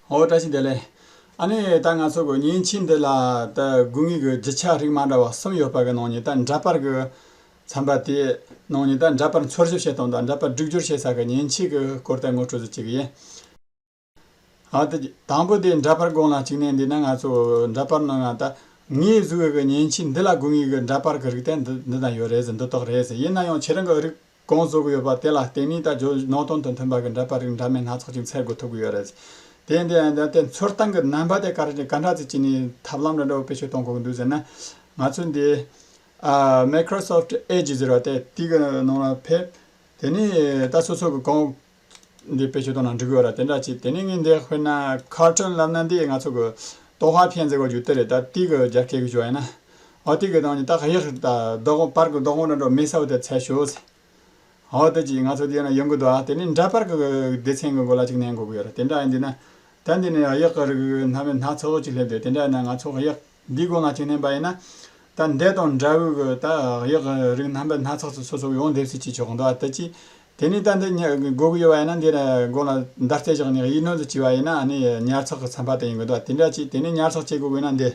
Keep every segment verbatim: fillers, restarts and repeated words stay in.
ཨོ། བཀྲ་ཤིས་བདེ་ལེགས། ཨ་ནི་ད་ང་ཚོ་གི་མཉེན་ཆས་འདི་ལ་ད་དགོས་ངེས་ཀྱི་རྒྱུ་ཆ་རིགས་མ་འདྲ་བ་གསུམ་ཡོད་པ་གི་ནང་ནས། ད་འདྲ་པར་གི་ཚན་པ་དེའི་ནང་ནས་ད་འདྲ་པར་འཚོལ་ཞིབ་བྱེད་སྟངས་དང་འདྲ་པར་སྒྲིག་སྦྱོར་བྱེད་ས་གི་མཉེན་ཆས་ཀྱི་སྐོར་དེ་ངོ་སྤྲོད་ཅིག་ཡིན། ཨ་དེ་དང་པོ་དེ་འདྲ་པར་སྒང་ལ་གཅིག་ནས་འདི་ན། ང་ཚོ་འདྲ་པར་ནང་ང་ད་ངོས་བཟོ་བའི་མཉེན་ཆས་འདི་ལ་དགོས་ངེས་ཀྱི་འདྲ་པར་གི་རིགས་དེ་འདི་འདི་ན་ཡོད་རེད་ཟེར། འདི་དག་རེད་ཟེར། ཡིན་ན་ཡང་ཁྱེད་རང་གི་རིགས་གང་བཟོ་གི་ཡོད་པ་དེ་ལ་བརྟེན་ནས་ད་ཇོ་ནང་དོན་དང་མཐུན་པ་གི་འདྲ་པར་རིགས་འདྲ་མིན་སྣ་ཚོགས་ཅིག་འཚོལ་དགོས་ཐུབ་གི་ཡོད་རེད། དེ་འདི་འདི་དེ་འཚོལ་སྟངས་གི་རྣམ་པ་དེ་ག་རེ་ག་འདྲ་ཅིག་བྱས་ནས་ཐབས་ལམ་འདྲ་འདྲ་བོ་བེད་སྤྱོད་གཏོང་དགོས་གི་འདུག་ཟེར་ན། ང་ཚོ་འདི་ཨ་Microsoft Edge ཟེར་བ་དེ་དེ་གི་ནང་ལ་ཕེབས། དེ་ནས་ད་སོ་སོ་གི་གང་འདི་བེད་སྤྱོད་གཏོང་ན་འགྲིག་གི་ཡོད་ར། དེ་འདྲ་ཅིག་དེ་ནས་ངས་འདི་དཔེར་ན་ཁར་ཊུན་ལབ་ན། འདི་ང་ཚོ་གི་ཏོ་ཧྭ་ཕིན་ཟེར་བ་རྒྱུ་དེ་རེད། ད་དེ་གི་རྒྱ་སྐད་གི་བརྗོད་ཡིན་ན། ཨོ་དེ་གི་ནང་ནས་ད་གཡག་ད་བདག་པར་གི་བདག་པོ་འདྲ་འདྲ་མེད་ས་བོ་དེ་འཚོལ་ཤོག་ཟེར། ཨོ་དེ་ཅིག་ང་ཚོ་དེ་ན་ཡོང་གི་འདུག་ཨ། དེ་ནས་འདྲ་པར་གི་སྡེ་ཚན་གི་མགོ་ལ་ཅིག་ནན་དགོས་གི་ཡོད་ར། དེ་འདྲ་ཡིན་དུས་ན། ད་འདི་ནས་གཡག་གི་རིགས་རྣམ་པ་སྣ་ཚོགས་ཅིག་སླེབས་འདུག་དེ་འདྲ་ཡིན་ན་ང་ཚོ་གཡག་འདིའི་སྒང་ལ་ཅིག་མནན་པ་ཡིན་ན། ད་འདི་དང་འདྲ་བོའི་གི་ད་གཡག་རིགས་རྣམ་པ་སྣ་ཚོགས་སུ་སོ་སོ་ཡོང་འདེབས་སུ་བྱེད་ཆོག་གི་འདུག་ཨ། ད་ཅི་དེ་ནས་ད་འདི་ཉ་དགོས་གི་ཡོད་པ་ཡིན་ན། འདི་ལ་སྒང་ལ་མདའ་རྩེ་བཞག་ནས་གཡས་གནོན་དུ་བྱས་པ་ཡིན་ན། ཨ་ནི་ཉར་ཚགས་ཀྱི་ཚན་པ་དེ་ཡིན་གི་འདུག་དེ་འདྲ་ཅིག་དེ་ནས་ཉར་ཚགས་བྱེད་དགོས་གི་ན། འདི་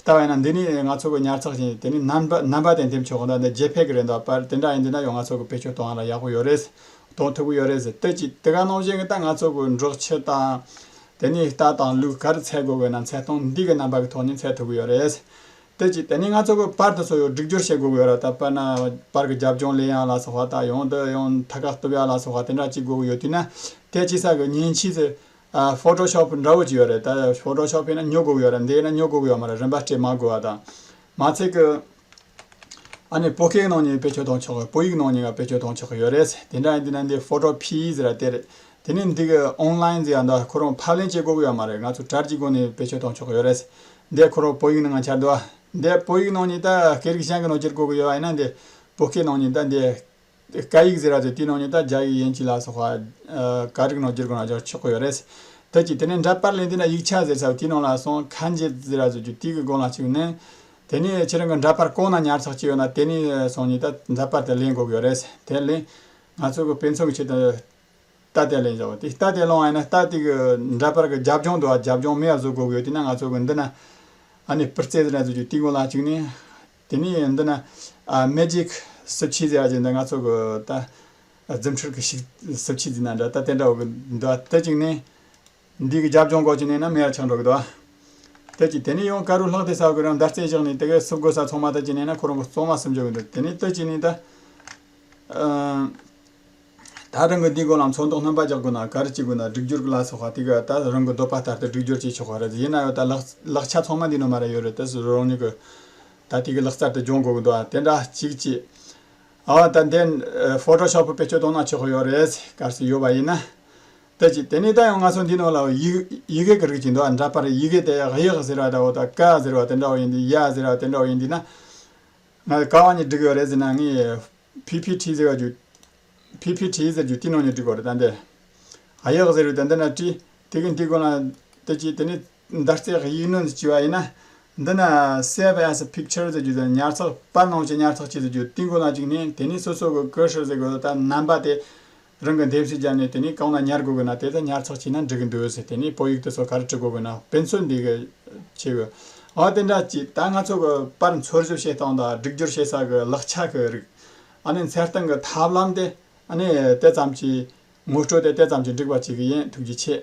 ལྟ་བ་ཡིན་ན་འདི་ནས་ང་ཚོ་གི་ཉར་ཚགས་བྱས། དེ་ནས་རྣམ་པ་རྣམ་པ་དེ་འདེམས་ཆོག་གི་འདུག་འདི་ཇེ་ཕེག་རེད་འདུག་པར་དེ་འདྲ་ཡིན་དུས་ན་ཡང་ང་ཚོ་གི་བེད་སྤྱོད་གཏོང་བ་ལ་ཡག་པོ་ཡོད་རེད། གཏོང་ཐུབ་གི་ཡོད་རེད་ཟེར། དེ་ཅི་དེ་ག་ནང་བཞིན་གི་ད་ང་ཚོ་གི་འབྲོག་ཁྱི་དང་། དེ་ནས་རྟ་དང་ལུག་ག་རེ་འཚོལ་དགོས་གི་ན་འཚོལ་སྟངས་འདི་གི་རྣམ་པ་གི་ཐོག་ནས་འཚོལ་ཐུབ་གི་ཡོད་རེད། དེ་ཅི་དེ་ནས་ང་ཚོ་གི་པར་དེ་ཚོ་ཡོད་སྒྲིག་སྦྱོར་བྱེད་དགོས་གི་ཡོད་རེད། ད་པར་ན་པར་གི་རྒྱབ་ལྗོངས་ལེན་ཡག་ལ་སོགས་པ། ད་ཡང་འདི་ཡང་མཐའ་ཀ་གཏུབ་ཡག་ལ་སོགས་པ་དེ་འདྲ་ཅིག་དགོས་གི་ཡོད་དུས་ན། དེ་ཅི་ས་གི་མཉེན་ཆས་ཟེར། ཨ་ཕོ་ཊོ་ཤོབ་འདྲ་བོ་ཅིག་ཡོད་རེད། ད་ཕོ་ཊོ་ཤོབ་ཡིན་ན་ཉོ་དགོས་གི་ཡོད་རེད། འདི་ཡིན་ན་ཉོ་དགོས་གི་ཡོད་མ་རེད། རིན་པ་སྤྲད་མ་དགོས་པ་དང་། མ་ཚད་གི་ཨ་ནི་བོད་སྐད་ནང་ནས་བེད་སྤྱོད་གཏོང་ཆོག་གི། བོད་ཡིག་ནང་ནས་བེད་སྤྱོད་གཏོང་ཆོག་གི་ཡོད་རེད། དེ་འདྲ་ཡིན་དུས་ན་འདི་ཕོ་ཊོ་ཕི་ཟེར་བ་དེ་རེད། དེ་ནས་འདི་གི་ཨོན་ལ་ཡིན་ཟེར་ཡག་འདི་ཁོ་རང་ཕབ་ལེན་བྱེད་དགོས་གི་ཡོད་མ་རེད། ང་ཚོ་དྲ་རྒྱའི་སྒོ་ནས་བེད་སྤྱོད་གཏོང་ཆོག་གི་ཡོད་རེད། འདི་ཁོ་རང་བོད་ཡིག་ནང་ང་འཆར་འདུག་བ། འདི་བོད་ཡིག་ནང་ནས་ད་སྐད་རིགས་གཞན་གི་ནང་བསྒྱུར་དགོས་གི་ཡོད་པ་ཡིན་ན། འདི་བོད་སྐད་ནང་ནས་ད་འདི་སྐད་ཡིག་ཟེར་བ་ཚོ་དེའི་ནང་ནས་ད་རྒྱ་ཡིག་དབྱིན་ཇི་ལ་སོགས་པ་ཨ་ག་རིགས་ནང་བསྒྱུར་དགོས་ན་བསྒྱུར་ཆོག་གི་ཡོད་རེད། ད་ཅི་དེ་ནས་འདྲ་པར་ལེན་དུས་ན་ཡིག་ཆ་ཟེར་ས་དེའི་ནང་ལ་སོང་། ཁན་ཇི་ཟེར་བ་ཚོ་རྒྱུ་དེའི་གི་སྒང་ལ་གཅིག་ནས། དེ་ནས་ཁྱེད་རང་གི་འདྲ་པར་གང་ན་ཉར་ཚགས་བྱས་ཡོད་ན་དེ་ནས་སོང་ནས་ད་འདྲ་པར་དེ་ལེན་དགོས་ཀྱི་ཡོད་རེད། དེ་ལེན། ང་ཚོ་གི་དཔེ་མཚོན་གྱི་ཆེད་དུ་རྟ་དེ་ལེན་བཞག་པ་དེ། རྟ་དེ་ལོང་བ་ཡིན་ན་རྟ་དེ་གི་འདྲ་པར་གི་རྒྱབ་ལྗོངས་འདུག་བ། རྒྱབ་ལྗོངས་མེད་པ་བཟོ་དགོས་ཀྱི་ཡོད་དུས་ན། ང་ཚོ་གི་འདི་ན་ཨ་ནི་པིར་རྩེ་ཟེར་ན་བཟོ་རྒྱུ་དེའི་སྒང་ལ་གཅིག་ནས། དེ་ནས་འདི་ན་ཨ་མེ་ཇིག་སིལ་ཆས་ཟེར་བ་ཅིག་འདི་ང་ཚོ་གི་ད་རྫུ་འཕྲུལ་གི་ཤིག་སིལ་ཆས་ཟེར་ན་འདྲ། ད་དེ་འདྲ་བོ་གི་འདུག་བ། དེ་གཅིག་ནས། འདི་གི་རྒྱབ་ལྗོངས་སྒོ་ཅིག་ནས་ན་མེ་ཡར་ཆག་འགྲོ་གི་འདུག་ཨ། དེ་གཅིག་དེ་ནས་ཡང་དཀར་རུ་ལྷག་དེ་ས་གི་རང་མདའ་རྩེ་བཞག་ནས་དེ་གའི་སུབ་དགོས་ས་ཚང་མ་ད་ཅི་ནས་ན་ཁོ་རང་གི་གཙང་མ་སུབ་འཇོག་གི་འདུག་དེ་ནས་ད་ཅི་ནས་ད་ཨ་ད་རང་གི་འདི་སྒང་ལ་ཚོན་མདོག་སྣོན་པ་རྒྱག་དགོས་ན། ག་རེ་བྱེད་དགོས་ན། སྒྲིག་སྦྱོར་གི་ལ་སོགས་པ་དེ་ག་ད་རང་གི་འདོད་པ་ལྟར་དུ་སྒྲིག་སྦྱོར་བྱེད་ཆོག་པ་རེད། ཡིན་ན་ཡང་ད་ལག་ལག་ཆ་ཚང་མ་འདི་ནང་མ་ར་ཡོད་རེད། ད་རང་ཉིད་གི་ད་དེ་གི་ལག་རྩལ་དུ་སྦྱོང་དགོས་གི་འདུག་ཨ། དེ་འདྲ་གཅིག་གཅིག་ཨ་ད་འདི་ཕོ་ཊོ་ཤོབ་བེད་སྤྱོད་གཏོང་ན་ཆོག་གི་ཡོད་རེད། གལ་སྲིད་ཡོད་པ་ཡིན་ན། ད་ཅི་དེ་ནས་ད་ཡང་ང་ཚོ་འདི་ནང་ལ་ཡི་ཡི་གེ་གི་རིགས་ཅིག་འདུག་ཨ། འདྲ་པར་ཡི་གེ་དེ་གཡག་ཟེར་བ་འདྲ་བོ་དང་ཀ་ཟེར་བ་དེ་འདྲ་བོ་ཡིན་དུས། ཡ་ཟེར་བ་དེ་འདྲ་བོ་ཡིན་དུས་ན། ང་ག་བ་ནས་སྒྲིག་ཡོད་རེད་ཟེར་ན། ངས་ཕི་ཕི་ཊི་ཟེར་བ་རྒྱུ། ཕི་ཕི་ཊི་ཟེར་རྒྱུ་དེའི་ནང་ནས་སྒྲིག་དགོས་རེད། ད་འདི་གཡག་ཟེར་བའི་ད་འདི་ན་བྲིས། དེ་གི་འདི་སྒང་ལ་ད་ཅི་དེ་ནས་མདའ་རྩེ་གཡས་གནོན་དུ་བྱས་པ་ཡིན་ན། འདི་ན་Save as a Picture ཟེར་རྒྱུ་དང་། ཉར་ཚགས། པར་ནང་བཞིན་ཉར་ཚགས་བྱེད་ཟེར་རྒྱུ་དེའི་སྒང་ལ་གཅིག་ནས། དེ་ནས་སོ་སོ་གི་ཀར་སར་ཟེར་དགོས་ད་རྣམ་པ་དེ། རང་གི་འདེབས་གསོ་བརྒྱབ་ནས་དེ་ནས་གང་ན་ཉར་དགོས་གི་ན་དེ་ད་ཉར་ཚགས་བྱས་ན་འགྲིག་གི་འདུག་ཟེར། དེ་ནས་བོད་ཡིག་དེ་ཚོ་ག་རེ་འབྲི་དགོས་གི་ན་དཔེ་མཚོན་འདི་གི་ཆེ་གི། ཨ་དེ་འདྲ་ཅིག་ད་ང་ཚོ་གི་པར་འཚོལ་ཞིབ་བྱེད་སྟངས་དང་སྒྲིག་སྦྱོར་བྱེད་ས་གི་ལག་ཆ་གི་རིགས། ཨ་ནི་འཚོལ་སྟངས་གི་ཐབས་ལམ་དེ་ཨ་ནི་དེ་ཙམ་གྱིས་ངོ་སྤྲོད་དེ་དེ་ཙམ་གྱིས་འགྲིག་པ་བྱེད་གི་ཡིན། ཐུགས་རྗེ་ཆེ།